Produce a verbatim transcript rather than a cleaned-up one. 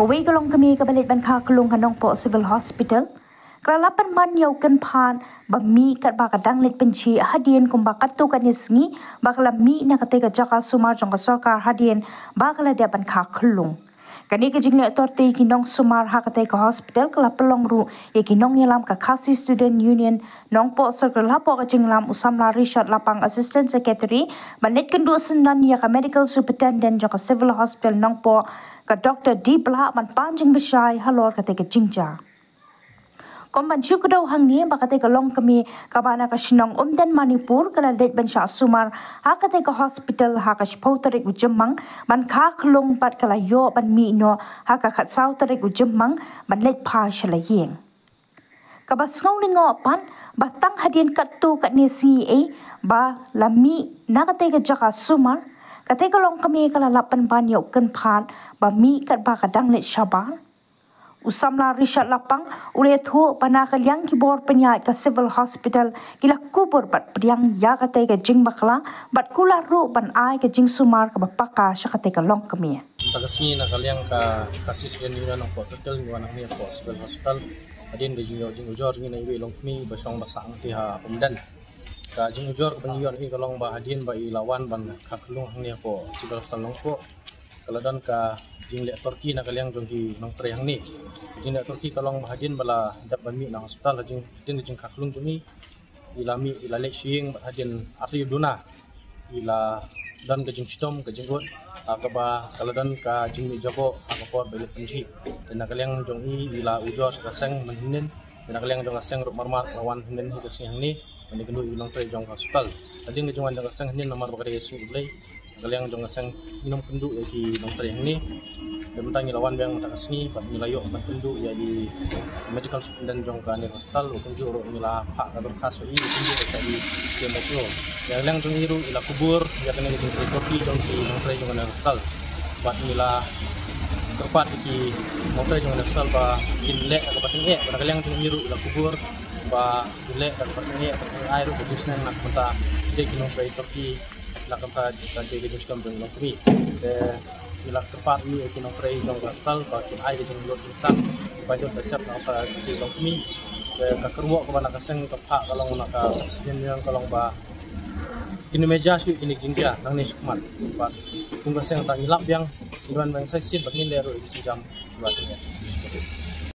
Kawei ka longkmie kaba leit ban kha khlung ha Nongpoh Civil Hospital ka la lap ban ban ïa u kynphad ba mih katba ka dang leit pynjhieh hadien kumba katto katne sngi ba ka la mih na katei ka jaka sumar jong ka sorkar hadien ba ka la dep ban kha khlung. Kane ka jingleh torti ki nongsumar ha katei ka hospital ka la pynlong ruh ïa ki nongïalam ka Khasi Student Union Nongpoh Circle hapoh ka jingïalam u samla Richard Lapang, Assistant Secretary, ban leit kynduh syndon ïa ka Medical Superintendent jong ka Civil Hospital Nongpoh, ka Doctor D Blah, ban pan jingbishai halor katei ka jingjia. Kum ban shu kdew hangne ba katei ka longkmie kaba na ka shnong Umden, Manipur ka la leit ban shah sumar ha katei ka hospital ha ka shiphew tarik u Jymmang ban kha khlung bad ka la ïoh ban mih noh ha ka khatsaw tarik u Jymmang ban leit phai sha la ïing. Kaba sngewnguh pat ba tang hadien katto katne sngi ei ba la mih na katei ka jaka sumar, katei ka longkmie ka la lap ban ban ïa u kynphad ba mih katba ka dang leit shabar. U samla Richard Lapang u la ïathuh ba na ka liang ki bor pynïaid ka Civil Hospital ki la kubur bad pdiang ïa katei ka jingbakla bad kular ruh ban ai ka jingsumar kaba paka sha katei ka longkmie. Mynta ka sngi na ka liang ka Khasi Student Union Nongpoh Circle ngi wan hangne hapoh Civil Hospital hadien ka jingïoh jingujor jong ngi na iwei i longkmie ba shong ba sah hangtei ha Umden. Ka jingujor kaba ngi ïoh na i ka long ba hadien ba i la wan ban kha khlung hangne hapoh Civil Hospital Nongpoh, ka la don ka jingleh torti na ka liang jong ki nongtrei hangne. Ka jingleh torti ka long ba hadien ba la dep ban mih na hospital, hadien ka jingkha khlung jong i, i la mih, i la leit sha ïing bad hadien ar taïew duna i la don ka jingshitom, ka jingud, ah, kaba ka la don ka jingmih jaboh ha ka por ba i leit pynjhieh. Te na ka liang jong i, i la ujor sha ka seng mynhynnin. Te na ka liang jong ka seng ruh marmar ka la wan hynnin hi ka sngi hangne ban ïakynduh ïa ki nongtrei jong ka hospital. Hadien ka jingwan jong ka seng hynnin namar ba ka dei ka sngi U Blei, na ka liang jong ka seng ngim kynduh ïa ki nongtrei hangne. Te mynta ngi la wan biang mynta ka sngi bad ngi la ïoh ban kynduh ïa i Medical Superintendent jong kane ka hospital, u kumjuh ruh ngi la phah ka dorkhas ïa i, u kumjuh ruh ïa i C M H O. Ïa ka liang jong i ruh i la kubur ïa kane ka jingtrei torti jong ki nongtrei jong kane ka hospital. Bad ngi la kyrpad ïa ki nongtrei jong kane ka hospital ba kin leh da kaba tyngeh, bad na ka liang jong i ruh i la kubur ba kin leh da kaba tyngeh, bad kin ai ruh ka jingsneng na ka bynta ki nongtrei torti, na ka bynta ka jingshitom jong i longkmie. Te ngi la kyrpad ïa ki nongtrei jong ka hospital ba kin ai ka jinglut jingsan ba jot ba sep na ka bynta ki longkmie. Te ka kyrwoh kaba na ka seng ka phah ka long, na ka sien ka long ba kin ym ïa jia shuh kine ki jingjia nangne shakhmat. Bad kum ka seng ta ngi lap biang, ngi wan biang sa shisien bad ngin leh ruh ïa ki sienjam shuwa te.